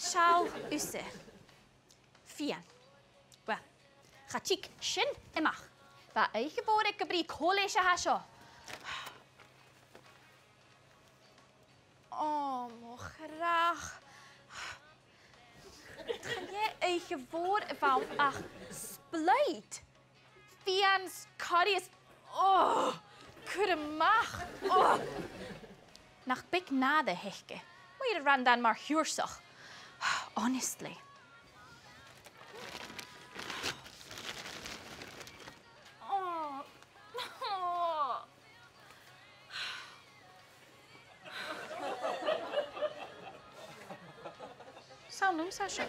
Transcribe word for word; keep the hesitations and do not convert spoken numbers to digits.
Seall thusa. Fìon. Uill, cha tig sin a-mach. Bha oidhche mhòr aig a' bhrìgh còmhla ris a tha seo. Ò, mo chreach. Chan e oidhche mhòr a bh' ann ach splaoid. Fìon 's curry is, ò, cur a-mach, ò. Nach beag nàire a th' aice. Math a rinn e mar shiùrsach. Honestly. Ò. Ò. 'S ann leamsa seo.